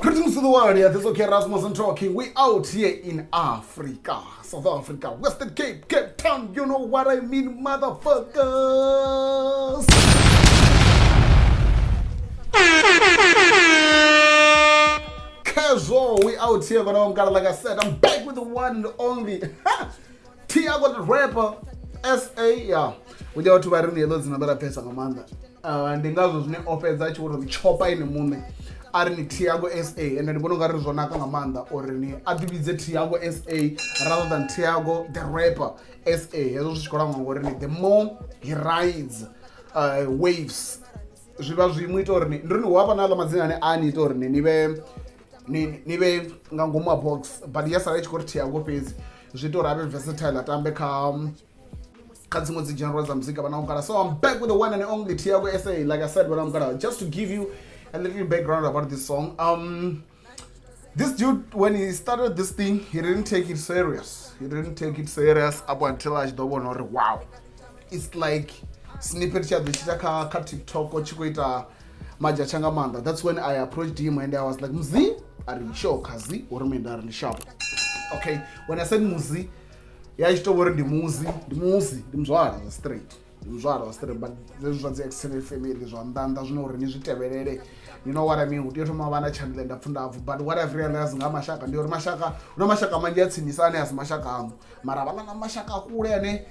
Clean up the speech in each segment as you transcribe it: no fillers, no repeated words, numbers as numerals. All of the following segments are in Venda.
Greetings to the world. Yeah, this is okay Rasmussen talking. We out here in Africa, South Africa, Western Cape, Cape Town. You know what I mean, motherfuckers. Casual, we out here, but I'm like I said, I'm back with the one and only Tiago the rapper, SA. Yeah, vhunzhi ha vhathu vha ri ni heḽo dzina ḽo lapfesa nga maanḓa. Ndi ngazwo zwine o fhedza a tshi vho tou ḓitshopa ene muṋe a ri ni Tiago SA, ende ndi vhona ungari zwo naka nga maanḓa uri ni a ḓivhidze Tiago SA rather than Tiago the rapper SA. Hezwo zwi tshi khou langwa ngori ni the more he rides waves, zwi vha zwi mu ita uri ni ndi ri ni hu avha na aḽa madzina ane a ni ita uri ni ni vhe ni vhe nga ngomu ha box, but ya sala i tshi khou ri Tiago fhedzi zwi ita uri a vhe versatile, a tambe kha dziṅwe dzi genre dza muzika vhana mukala. So I'm back with the one and only Tiago SA, like I said, vhana mukala, just to give you a little background about this song. This dude, when he started this thing, he didn't take it serious. He didn't take it serious up until a tshi ḓo vhona uri wow, it's like snippet tsha ḓo tshi ita kha TikTok tshi khou ita madzhatsha nga maanḓa. That's when I approached him and I was like, "Mzi," a ri sure kazi uri mina ri ndi sharp. Okay, when I said muzi, ya tshi tou vha uri ndi muzi, ndi muzi, ndi muzwala zwa straight, ndi muzwala zwa straight, but zwezwi zwa dzi extended family zwa nnḓa nnḓa zwino uri ni zwi tevhelele, you know what I mean, hu tea u thoma vha na channel ndapfu ndapfu. But what I've realized nga mashaka ndi uri mashaka, hu na mashaka manzhi a tsinisa ane a si mashaka aṋu, mara vha na mashaka a kule ane,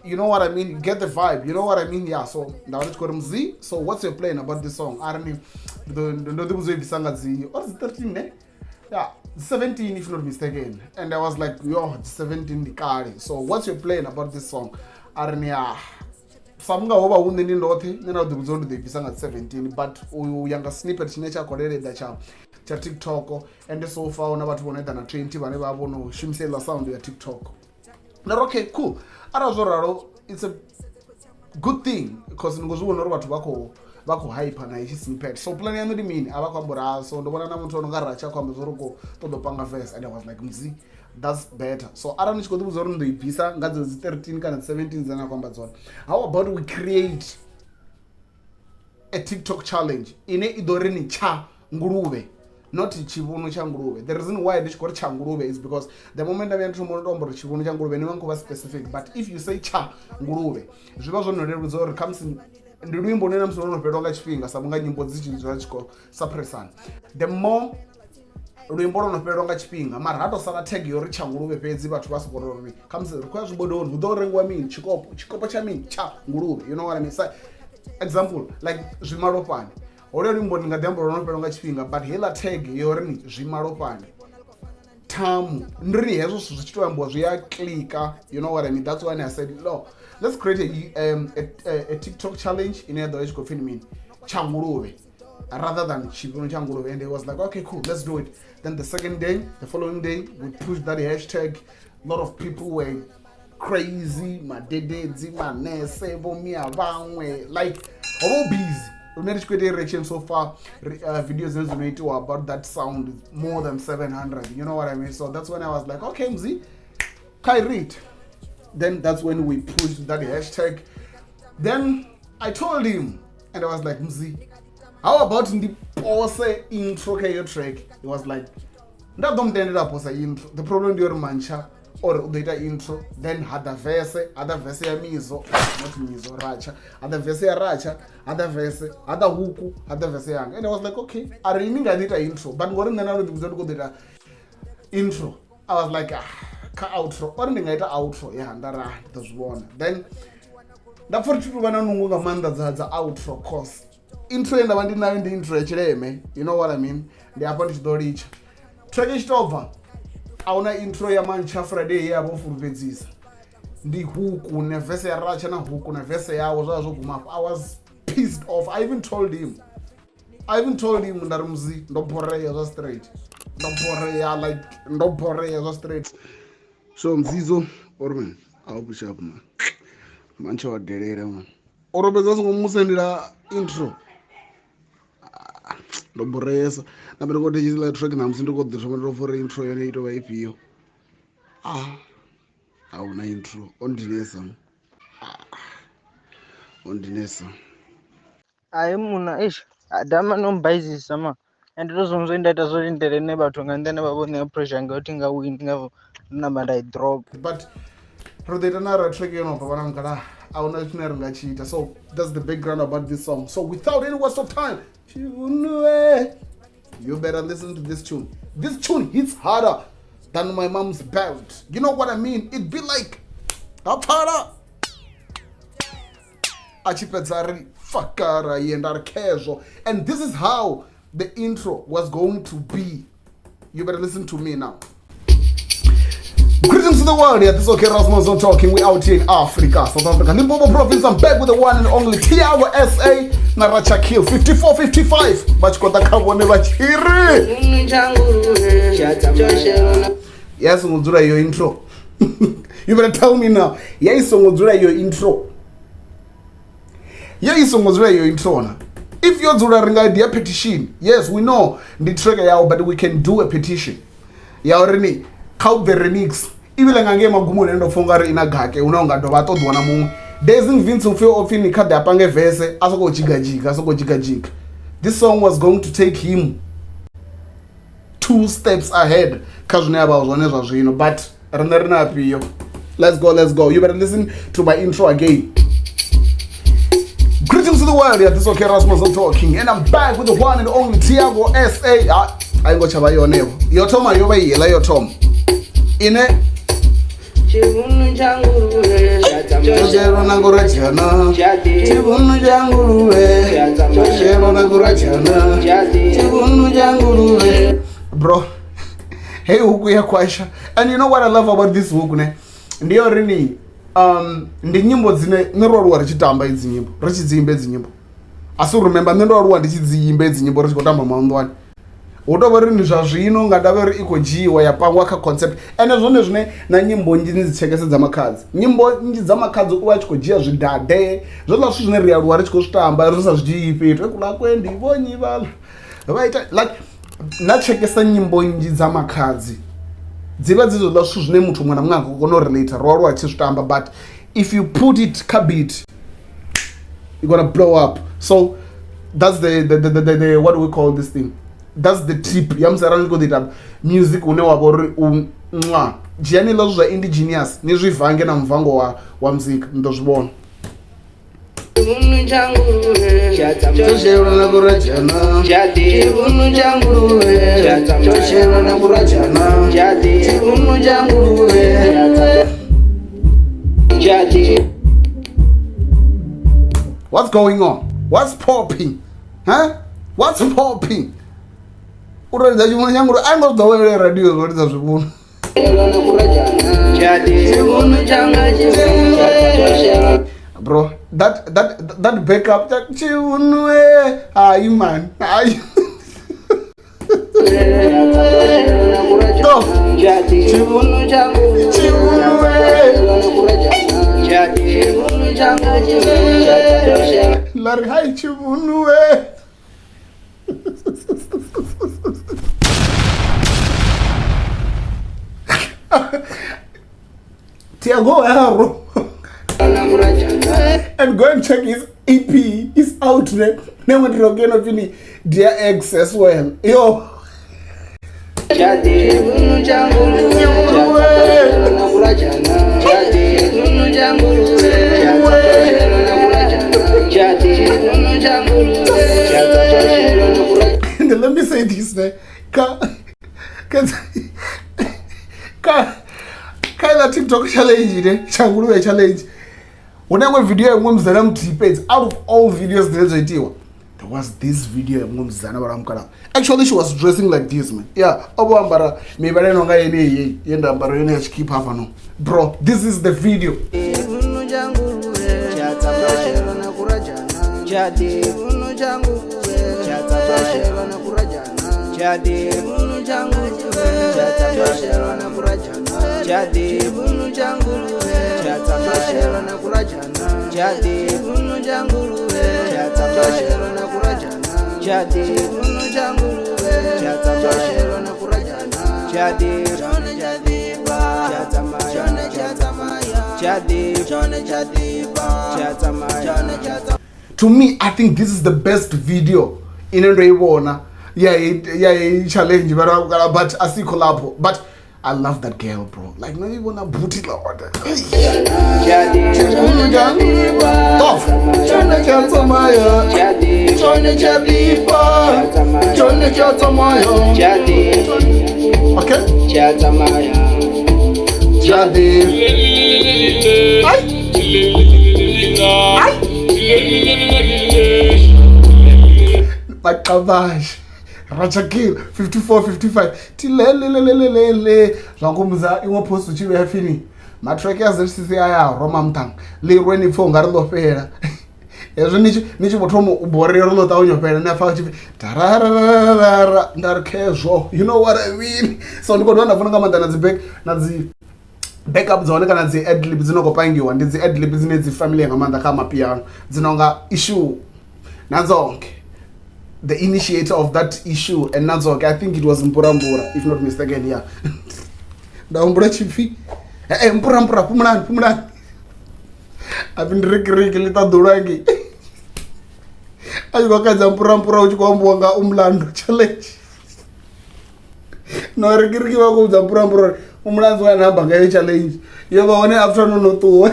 you know what I mean, you get the vibe, you know what I mean? Yeah, so nda vha ndi tshi khou ri mzi, so what's your plan about this song? A ri ni ndo ḓi vhudza u i bvisa nga dzi or dzi 13 ne, yeah, 17 if not mistaken, and I was like, yo, 17 ndi kale, so what's your plan about this song? A ri ni ah, sa vhunga ho vha hu nṋe ndi ndoṱhe, nṋe nda ḓi vhudza uri ndi ḓo i bvisa nga 17, but u ya nga snippet tshine tsha khou leleḓa tsha TikTok, and so far huna vhathu vho no eḓana 20 vhane vha vho no shumisa iḽa sound ya TikTok. Nda ri okay, cool, arali zwo ralo it's a good thing, because ni khou zwi vhona uri vhathu vha khou hyper na itshi snippet. So plan yaṋu ndi mini? A vha khou amba uri ah, so ndo vhona na muthu o no nga Ratsha khou amba zwa uri khou ṱoḓa u panga verse, and I was like, mzi, that's better. So arali ni tshi khou ḓi vhudza uri ni ḓo i bvisa nga dzedzo dzi 13 kana dzi 17 dzine na khou amba dzone, how about we create a TikTok challenge ine i ḓo ri ni tsha nguluvhe, not tshivhunu tsha nguluvhe? The reason why ndi tshi khou ri tsha nguluvhe is because the moment nda vhuya ndi thoma u tou amba uri tshivhunu tsha nguluvhe, ni vha ni khou vha specific, but if you say tsha nguluvhe, zwi vha zwo no leludza uri khamusi ndi luimbo lune na musi lwo no fhelelwa nga tshifhinga, sa vhunga nyimbo dzi tshi dzula tshi khou suppressana, the more luimbo lwo no fhelelwa nga tshifhinga mara ha tou sala tag yo ri tsha nguluvhe fhedzi, vhathu vha soko uri khamusi ri khou ya zwibodoni, hu ḓo rengiwa mini, tshikopo, tshikopo tsha mini, tsha nguluvhe, you know what I mean? Sa example, like zwimalofhani, holwo luimbo ndi nga ḓi amba lwo no fhelelwa nga tshifhinga, but heiḽa tag yo ri ni zwimalofhani thamu, ndi ri hezwo zwithu zwi tshi to ambiwa zwi a klika, you know what I mean? That's why I said, no, let's create a TikTok challenge ine ya ḓo vha i tshi khou pfhi ni mini, tsha nguluvhe rather than tshivhunu tsha nguluvhe. And he was like, okay, cool, let's do it. Then the second day, the following day, we pushed that hashtag. A lot of people were crazy, madededzi, manese, vho mia vhaṅwe, like ho vha hu busy lune ri tshi khou ita reaction. So far video dzine dzo no itiwa about that sound is more than 700, you know what I mean? So that's when I was like, okay, mzi, kai read. Then that's when we pushed that hashtag. Then I told him and I was like, mzi, how about ndipose intro kha iyo track? He was like, nda ḓo mutendela posa intro. The problem ndi uri mantsha or u ḓo ita intro, then ha ḓa verse, ha ḓa verse ya mizo, not mizo, Ratsha, ha ḓa verse ya Ratsha, ha ḓa verse, ha ḓa huku, ha ḓa verse yanga, and I was like, okay, a ri ini nga ḓi ita intro, but ngori nṋe na ndo ḓi vhudza ndi khou ḓo ita intro, I was like, ah, kha outro ori ndi nga ita outro ya nda ra ndi ḓo zwi vhona. Then nda pfa uri thi tou vha na nungo nga maanḓa dza outro, cause intro ye nda vha ndi nayo ndi intro ya tshileme, you know what I mean? Ndi hafha ndi tshi ḓo litsha track i tshi tou bva, a huna intro ya Mantsha Friday ye ya vha u fulufhedzisa, ndi huku ne verse ya Ratsha na huku na verse yawo, zwa zwo guma afho. I was pissed off. I even told him, nda ri muzi, ndo borea zwa straight, ndo borea, like ndo borea zwa straight. So mzizo uri man, a u push up man, Mantsha wa delela man, o robedza songo musendela intro. Ah, ndo boresa nambe ndi khou thetshisela track namusi, ndi khou ḓi thoma ndo pfa uri intro yone i tou vha ifhio. Ah, a huna intro, o ndinesa. Ah, o ndinesa. Ayi muna, eish, adama no mbaizisa ma. And ndo zwiṅwe zwe nda ita zwo lindela ine vhathu nga nḓila vha vho ṋea pressure nga thi nga wini nga namba nda i drop. But ri ḓo ita na ra track yo no bva vhana mukala a huna tshine ri nga tshi ita. So that's the background about this song. So without any waste of time, Tshivhunwe, you better listen to this tune. This tune hits harder than my mom's belt. You know what I mean? It'd be like hapfala a tshi fhedza ri fakara ye nda ri khezwo. And this is how the intro was going to be. You better listen to me now. Greetings to the world. Yeah, this is okay Rasmus on talking. We out here in Africa, South Africa, Limpopo province. I'm back with the one and only Tiago SA na Rachakil 5455. Vha tshi khou ḓa kha vhone vha tshi ri ya songo dzula iyo intro. You better tell me now. Ya i songo dzula iyo intro. Ya i songo dzula iyo intro na. If yo dzula ri nga dia petition. Yes, we know ndi track yao, but we can do a petition. Ya uri ni kha u bve remix ivhile nga ngei magumoni ndo pfa ungari ina gake une unga dovha a ṱoḓiwa na muṅwe. Dazing Vince upfi o pfi ni kha ḓi a pange verse a sokou jigajika a sokou jigajika. This song was going to take him 2 steps ahead kha zwine a vha zwone zwa zwino, but riṋe ri na afhio. Let's go, let's go. You better listen to my intro again. Greetings to the world. Yeah, this is okay Rasmus I'm talking, and I'm back with the one and only Tiago SA. Ah, a ngo tsha vha yone vho. Yo thoma yo vha iela yo thoma. Ine Tshivhunu tsha nguluvhe tsho shelwa na ngurajana. Tshivhunu tsha nguluvhe tsho shelwa na ngurajana. Tshivhunu tsha nguluvhe. Bro, hey huku ya kwasha. And you know what I love about this huku ne? Ndi yo ri ni ndi nyimbo dzine nṋe ro aluwa ri tshi tamba idzi nyimbo, ri tshi dzi imba idzi nyimbo. A si remember nṋe ndo aluwa ndi tshi dzi imba idzi nyimbo ri tshi khou tamba maunḓwani. Hu tou vha uri ndi zwa zwino nga ndavha uri i khou dzhiiwa ya pangwa kha concept. Ende zwone zwine na nyimbo nnzhi ni dzi tshekese dza makhadzi. Nyimbo nnzhi dza makhadzi u vha a tshi khou dzhia zwidade, zwezwiḽa zwithu zwine ri aluwa ri tshi khou zwi tamba ri sa zwi dzhii fhethu. Kuḽa kwe ndi vhonyi vhaḽa vha ita like na tshekesa nyimbo nnzhi dza makhadzi dzi vha dzi zwiḽa zwithu zwine muthu muṅwe na muṅwe a nga kona u relate, ro aluwa tshi zwi tamba, but if you put it kha beat you're gonna blow up. So that's the what do we call this thing? That's the tip ya musi arali ni khou ḓo ita music une wa vha uri u nwa dzhiani ḽa zwa indigenous ni zwi vange na muvango wa muzika ni ḓo zwi vhona. Tshivhunu tsha nguluvhe tsho shelwa na kurajana. Tshivhunu tsha nguluvhe tsho shelwa na kurajana. Tshivhunu tsha nguluvhe. What's going on? What's popping? Huh? What's popping? U ro lidza tshivhunu tsha nguluvhe a ngo ḓowela radio zwo lidza zwivhunu. Bro, that backup tshivhunu hayi man. Hayi. Stop. Tshivhunu tsha nguluvhe. Larry, hi tshivhunu. Tiago Haro. And go and check his EP. It's out there. Then when you're gonna finish dear ex as well. Yo. And let me say this, ne? Ka ka TikTok challenge ne? Changuluwe challenge. Huna iṅwe video ya muṅwe musidzana muthihi fhedzi out of all videos dzine dzo itiwa, there was this video ya muṅwe musidzana vha mukala. Actually she was dressing like this, man. Yeah, o vho ambara mivhala ino nga yeneyi ye nda ambara yone ya tshikhipha hafha no. Bro, this is the video. To me, I think this is the best video ine ndo i vhona Ya challenge but asikho lapho, but I love that girl, bro. Like, no, you wanna booty lord. Tough. Okay. Jadi. Ay. Ay. Maqabash. Rachakil 54 55 tilelelelelele zwa nkhumbudza iṅwe post u tshi vhea fini matrack ya ZCC aya roma mthang ḽi rwe ni pfhe ungari ḽo fhela hezwi ni tshi vho thoma u borea uri ḽo ṱavhanya u fhela ni apfa tshi pfi tararararara nda ri khezwo, you know what I mean? So ndi khou dovha nda funa nga maanḓa na dzi back na dzi backup dza hone kana dzi adlib dzi no khou pangiwa, ndi dzi adlib dzine dzi familiar nga maanḓa kha mapiano dzi nonga issue nadzonke, the initiator of that issue and nadzonke, I think it was Mpura Mpura, if not mistaken. Yeah, nda humbula tshipfi e Mpura Mpura, fhumulani fhumulani apfi ndi rikiriki ḽi ṱaḓulu angei a tshi khou kaidza Mpura Mpura hu tshi khou ambiwa nga Umlando challenge no rikiriki vha khou vhudza Mpura Mpura uri Umlando wa namba nga heyo challenge yo vha hone after no no ṱuwa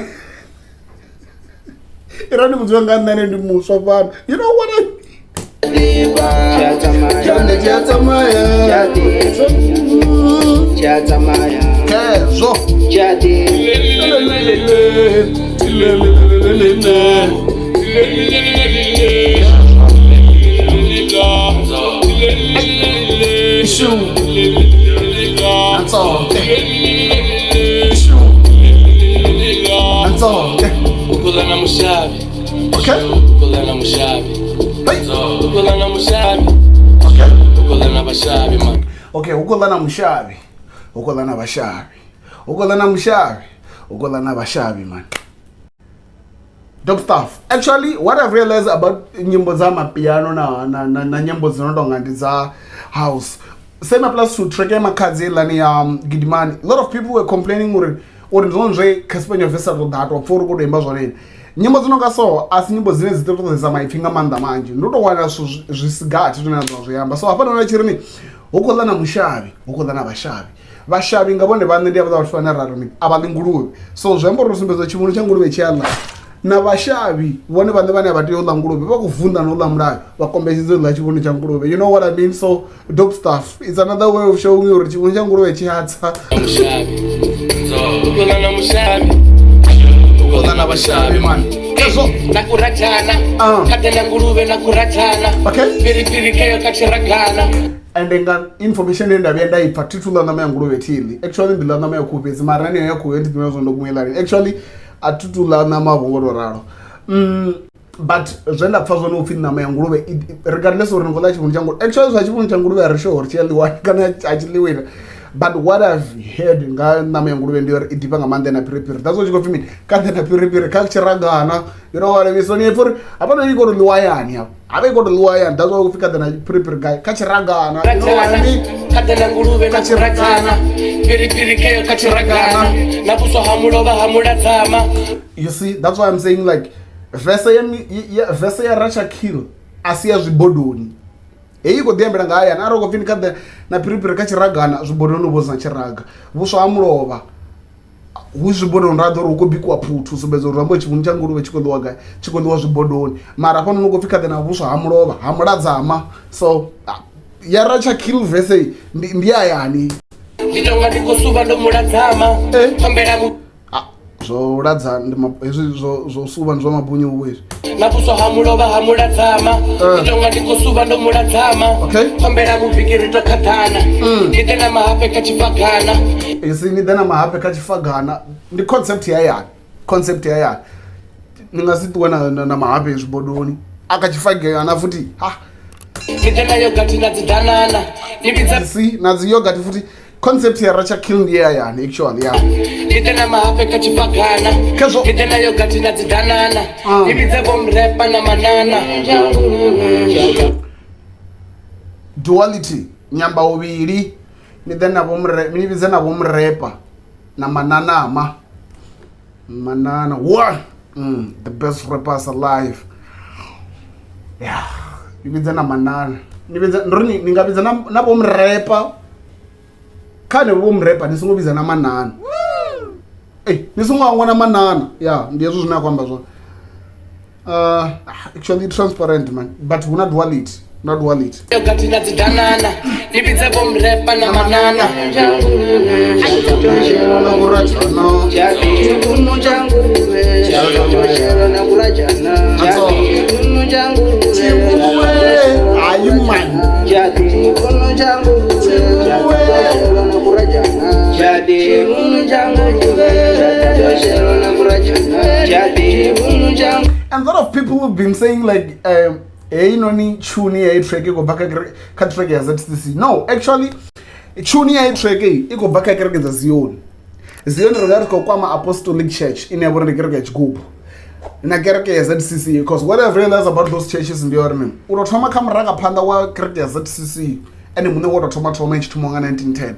irani vhudziwa nga nṋe ndi muswa fhano, you know what I mean? Tshia tsamaya khezwo. Issue Nantsonke issue Nantsonke. Ukula na mushavi. Okay. Ukula na mushavi. Hey. Ukula na mushavi. Okay. Ukula na bashavi man. Okay, ukola na mushavi, ukola na bashavi, ukola na mushavi, ukola na bashavi, man. Dope stuff. Actually, what I've realized about nyimbo dza mapiano na nyimbo dzi no tonga ndi dza house, same applies to track ya Makhadzi heiḽani ya Gidimani. A lot of people were complaining uri ndi zwone zwe Cassper Nyovest a tou ḓa tou pfha uri khou tou imba zwone. Nyimbo dzi no nga so a si nyimbo dzine dzi ḓo ṱoḓesa maipfi nga maanḓa manzhi, ndi u tou wana zwithu zwi si gathi zwine zwa zwi amba. So hafhanoni a tshi ri ni hu khou ḽa na mushavhi, hu khou ḽa na vhashavhi, vhashavhi nga vhone vhaṋe ndi havhaḽa vhathu vhane ra ri mini, a vha ḽi nguluvhe, so zwi amba uri sumbedza tshivhuno tsha nguluvhe tshi a ḽa na vhashavhi vhone vhaṋe vhane vha tea u ḽa nguluvhe vha khou vunḓa na u ḽa mulayo vha kombetshedza u ḽa tshivhuno tsha nguluvhe, you know what I mean? So dope stuff. It's another way of showing you uri tshivhuno tsha nguluvhe tshi a tsa. Mushavi. Ukula na mushavi. Ukula na bashavi man, khezwo. Na kurajana. Ah. Khade na nguluvhe na kurajana. Okay. Piripiri keyo kachiragana. And nga information ye nda vhuya nda i pfa, thi thu ḽa ṋama ya nguluvhe thiḽi. Actually ndi ḽa ṋama ya khuhu fhedzi, mara heneyo ya khuhu ndi ḓivha zwo ndo kumela. Actually a thi tu ḽa ṋama vho ngo to ralo, but zwe nda pfa zwone upfhi ṋama ya nguluvhe regardless uri ni khou ḽa tshivhundu tsha nguluvhe, actually zwa tshivhundu tsha nguluvhe a ri sure uri tshi a ḽiwa kana a tshi ḽiwi na, but what I've heard nga ṋama ya nguluvhe ndi uri i ḓifha nga maanḓa na phiriphiri. That's what tshi khou pfhi mini, khaḓe na phiriphiri kha tshiragana, you know what I mean? So ni pfha uri hafhanoni i khou tou ḽiwa hayani, hafha havha i khou tou ḽiwa hayani. That's why upfhi khaḓe na phiriphiri gai kha tshiragana, you know what I mean? Khade na nguluvhe na kurajana. Piripiri keyo kachiragana. Na vhuswa ha mulovha ha muladzama. You see, that's why I'm saying, like, verse ya verse ya Rasha Kill a si ya zwibodoni, heyi i khou ḓi ambela nga hayani. Arali khou pfhi ni khaḓe na phiriphiri kha tshiragana, zwibodoni hu vho zwi na tshiraga, vhuswa ha mulovha hu zwibodoni, ra ḓo uri hu khou bikiwa phuthu, sumbedza uri rambo tshivhundu tsha nguluvhe tshi khou ḽiwa gai, tshi khou ḽiwa zwibodoni. Mara hafhanoni hu khou pfhi khaḓe na vhuswa ha mulovha ha muladzama. So ya Rasha Kill verse ndi hayani. Ndi tonga ndi khou suvha ndo muladzama. Eh. Fambela mu Ah, zwo ladza ndi hezwi zwo suvha ndi zwa mabunyu vho hezwi. Na vhuswa ha mulovha ha muladzama. Eh. Ndi tonga ndi khou suvha ndo muladzama. Okay. Fambela mubiki ri to khaḓana. Ndi ḓe na mahafhe kha tshifagana. You see, ni ḓe na mahafhe kha tshifagana ndi concept ya yani, concept ya yani ni nga si ṱuwe na mahafhe zwibodoni a kha tshifagana futhi ha. Ndi ḓe na yogathi na dzi danana. Ni vhidza You see, na dzi yogurt futhi, concept ya Rasha Kill ndi ya yani actually ya. Ndi ḓe na mahafhe kha tshifagana. Khezwo. Ndi ḓe na yogathi na dzi danana. Ah. Ni vhidze vho mrepa na manana. Duality, nyamba uvhili, ni ḓe na vho mre, ni vhidze na vho mrepa na mananama manana one, the best rappers alive. Yeah, ni vhidze na manana. Ni vhidza ndo ri ni nga vhidza na vho murepa. Kha ne vho murepa ni songo vhidza na manana. Ni songo hangwa na manana. Yeah, ndi hezwo zwine a khou amba zwone. Actually transparent man, but huna duality, not duality. Yogurt na dzidanana ni vhidze vho murepa na manana. Ayi man. And a lot of people have been saying like, hey, no ni tune ya track go back ka track ya ZCC. No, actually tune ya track e go back ka kereke dza Zion. Zion re ga re go kwama Apostolic Church ine ya vhori ndi kereke ya tshigubu na kereke ya ZCC, because what I've realized about those churches ndi uri man, u to thoma kha muranga phanḓa wa kereke ya ZCC ene muṋe wo to thoma thoma i tshi thoma nga 1910.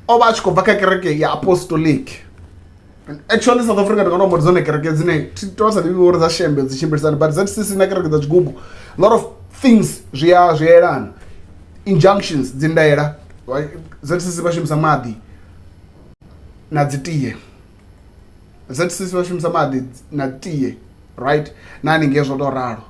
O vha a tshi khou bva kha kereke ya Apostolic. Actually South Africa ndi nga amba dzone kereke dzine thi to sa ḓivhi uri dza shembe dzi tshimbilisana, but ZCC na kereke dza tshigubu, a lot of things zwi a zwi elana. Injunctions dzi ndaela, ZCC vha shumisa maḓi na dzi tie. ZCC vha shumisa maḓi na tie, right? Na haningei zwo to ralo.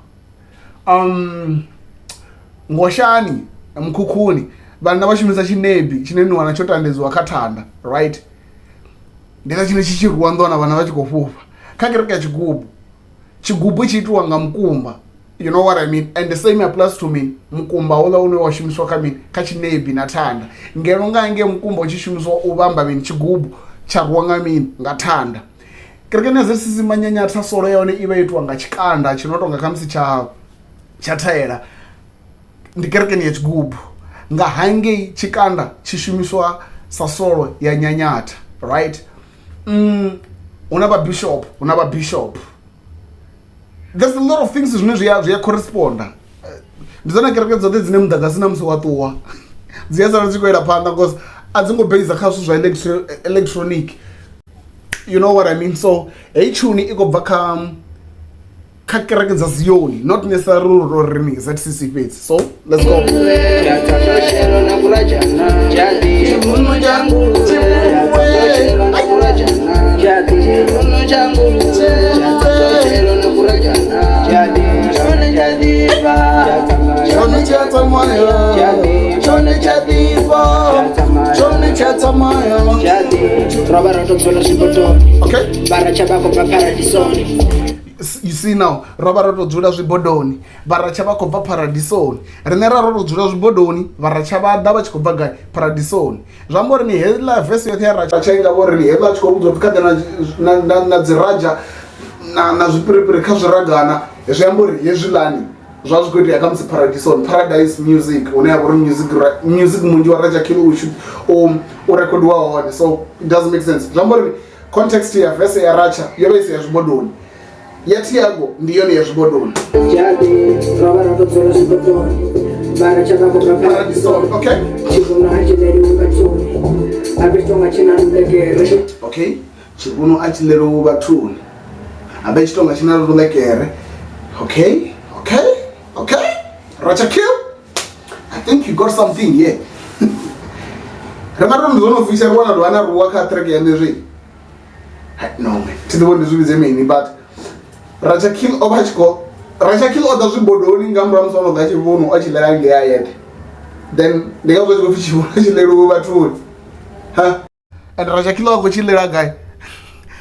Ngoshani mukhukhuni vhanna vha shumisa tshinebi tshine ni wana tsho tandedziwa kha thanda, right? Ndi nga tshine tshi tshi rwiwa nḓona vhana vha tshi khou fhufha. Kha kereke ya tshigubu, tshigubu tshi itiwa nga mukumba, you know what I mean? And the same applies to me. Mukumba houḽa une wa shumiswa kha mini, kha tshinebi na thanda, ngeno nga hangei mukumba u tshi shumiswa u vhamba mini, tshigubu tsha rwiwa nga mini, nga thanda. Kerekeni ya ZCC manyanyatha solo ya hone i vha itiwa nga tshikanda tshi no tonga khamusi tsha thaela, ndi kerekeni ya tshigubu. Nga hangei tshikanda tshi shumiswa sa solo ya nyanyatha, right? Huna vha bishop, huna vha bishop. There's a lot of things zwine zwi a corresponda. Ndi dzone kereke dzoṱhe dzine muḓagasi na musi wa ṱuwa dzi a sala dzi khou yela phanḓa, because a dzi ngo base kha zwithu zwa electronic, you know what I mean? So heyi tune i khou bva kha kereke dza Zion, not necessarily uri ni ZCC fhedzi. So let's go. Okay. You see now, ro vha ro to dzula zwibodoni, vharatsha vha khou bva paradisoni. Riṋe ra ro to dzula zwibodoni, vharatsha vha ḓa vha tshi khou bva gai? Paradisoni. Zwi amba uri ni heiḽa verse yoṱhe ya ratsha i nga vho ri ni heiḽa tshi khou vhudzwa upfi kha ḓe na dzi raja na zwipiripiri kha zwiragana, zwi amba uri hezwiḽani zwa zwi khou itea kha musi paradisoni, paradise music, hune ya vha uri music munzhi wa Raja Kill u rekhodiwa hone. So it doesn't make sense. Zwi amba uri context ya verse ya ratsha yo vha i si ya zwibodoni, ya Tiago ndi yone ya zwibodoni. Okay. Okay. Tshivhuno a tshi ḽeliwi vhathuni, habe tshi tonga tshi na lulekere. Okay, okay, okay. Racha Kill, I think you got something here. Ri nga to ndi zwo no fisa ri wana dovha na ruwa kha track ya hezwi. No man, thi ḓivhi ndi zwi vhidze mini, but Racha Kill o vha tshi khou Racha Kill o ḓa zwibodoni nga murahu musi ono ḓa tshivhuno o tshi ḽela ngei a yeṱhe, then ndi ngazwo tshi khou pfi tshivhuno tshi ḽeliwe vhathuni. Ha, and Racha Kill a khou tshi ḽela gai?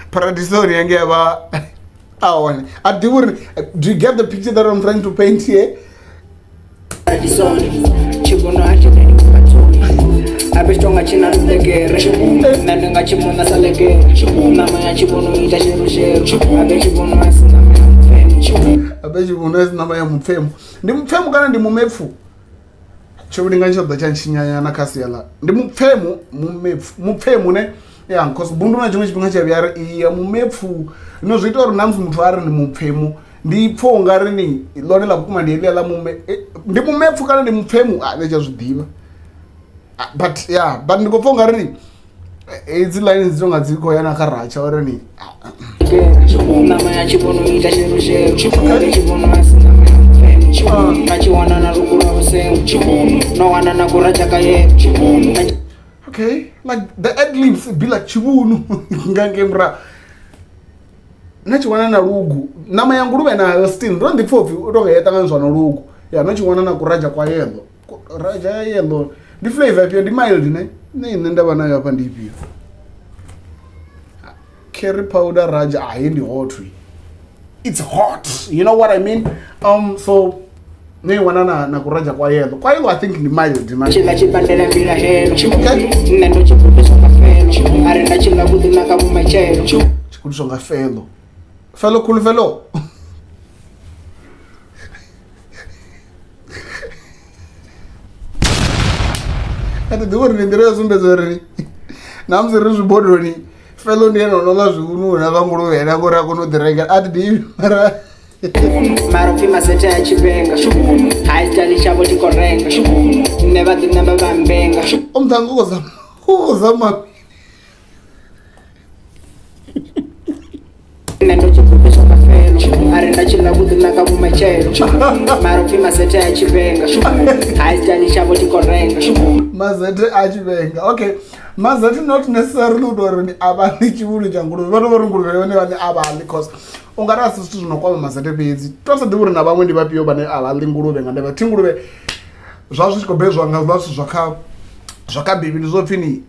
Paradisoni yange ya vha a hone. A ḓivhi uri, do you get the picture that I'm trying to paint here? Abe tshivhuno a si ṋama ya mupfemu. Ndi mupfemu kana ndi mumepfu? Tsho vhilinga tsho ḓa tsha ntshinyanyana kha sia ḽa ndi mupfemu, mumepfu, mupfemu ne ya cause bundu na tshiṅwe tshifhinga tsha vhuya ri iya mumepfu. Zwino zwi ita uri na musi muthu a ri ndi mupfemu, ndi pfha u nga ri ni ḽone ḽa vhukuma ndi heḽia ḽa mume, ndi mumepfu kana ndi mupfemu, a nṋe tsha zwi ḓivha. But yeah, but ndi khou pfha u nga ri hedzi line dzi tonga dzi khou ya na kha ratsha uri ni Na tshiwana na lugu lwa vhusengo. No wana na kuraja ka yelo. Okay, like the ad libs be like tshivhunu nga ngei murahu. Na tshiwana na lugu ṋama ya nguluvhe nayo still ndo ḓi pfha upfhi u tonga ya ṱanganyiswa na lugu. Ya na tshiwana na kuraja kwa yellow. Raja ya yellow ndi flavor ifhio? Ndi mild ne? Nṋe ine nda vha nayo hafha ndi ifhio? Curry powder raja ayi ndi hot. It's hot. You know what I mean? So ne wana na kuraja kwa yellow. Kwa yellow I think ndi mild man. Tshiḽa tshibadela mbilahelo. Okay. Nṋe ndo tshi gudiswa nga felo. Ari nda tshiḽa vhuḓi na ka vhumatshelo. Tshi gudiswa nga felo. Felo khulu felo. A thi ḓivhi uri ndi nḓila yo sumbedza uri na musi ri zwibodoni felo ndi ene ono ḽa zwiununa zwa nguluvhe ene ngori a kone u ḓi rengela. A thi ḓivhi mara Mara upfi mazethe a tshivenga. Hai style tshavho thi khou renga. Nṋe vha ḓi namba vha mbenga. O muṱhannga u khou zama u khou zama. Nṋe ndo tshi gudiswa nga felo. Ari nda tshiḽa vhuḓi na ka vhumatshelo. Mara upfi mazethe a tshivenga. Hai style tshavho thi khou renga. Mazethe a tshivenga. Okay. Mazethe not necessarily u tou uri ndi a vha ḽi tshivhulu tsha nguluvhe. Vha tou vha uri nguluvhe yone vhaṋe a vha ḽi cause u nga ri a si zwithu zwi no kwama mazethe fhedzi. To sa ḓivhi uri na vhaṅwe ndi vhafhio vhane a vha ḽi nguluvhe nga ndavha thi nguluvhe zwa zwi tshi khou bebwa nga zwa zwithu zwa kha Bivhili zwo pfhi ni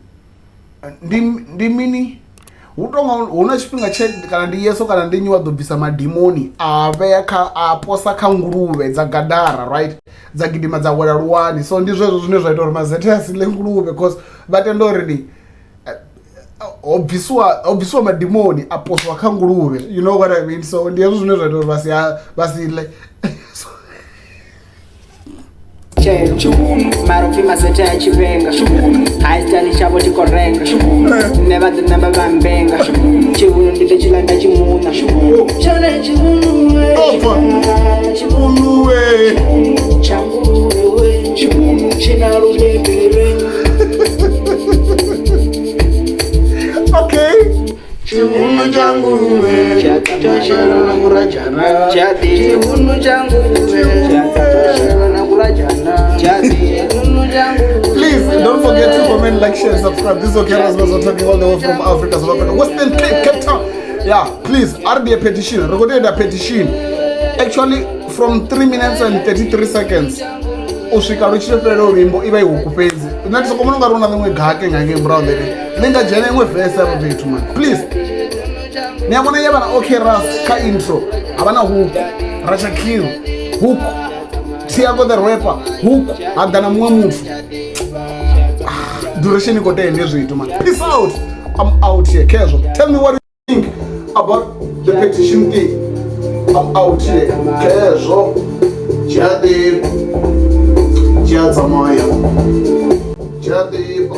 ndi mini hu tonga hu na tshifhinga tshe kana ndi Yesu kana ndi nnyi wa ḓo bvisa madimoni a vhea kha a posa kha nguluvhe dza Gadara, right? Dza gidima dza wela luwani. So ndi zwezwo zwine zwa ita uri mazethe a si ḽe nguluvhe cause vha tenda uri ni ho bvisiwa madimoni a poswa kha nguluvhe. You know what I mean? So ndi hezwo zwine zwa ita uri vha si ḽe. Mara upfi mazethe a tshivenga. Hai style tshavho thi khou renga. Nṋe vha ḓi namba vha mbenga. Tshivhunu ndi ḓo tshiḽa nda tshi muṋa. Tshone tshivhunu we. Tshivhunu we. Tsha nguluvhe we. Tshivhunu tshi na luleme. Okay. Tshivhunu tsha nguluvhe tsha na kurajana. Tshivhunu tsha nguluvhe tsha na kurajana. Tshivhunu tsha nguluvhe. Please don't forget to comment, like, share, and subscribe. This is Okay Rasmus. We're talking all the way from Africa, South Africa, Western Cape, Cape Town. Yeah, please, RD a petition. Recorded a petition. Actually, from 3 minutes and 33 seconds. U swika lu tshi fhela luimbo i vha i huku fhedzi. Nṋe ndi soko vhona ungari hu na ḽiṅwe gake nga ngei murahu ḽine ḽi nga dzhena iṅwe verse hafha fhethu man. Please. Ni a vhona ye vha na Okay Ras kha intro, ha vha na hook, Racha Kill, hook, Tiago the rapper, hook, ha ḓa na muṅwe muthu. Duration i khou tea ndi zwithu man. Peace out. I'm out here. Kezwo. Tell me what you think about the petition thing. I'm out here. Kezwo. Jadi. Jadi. Jadi.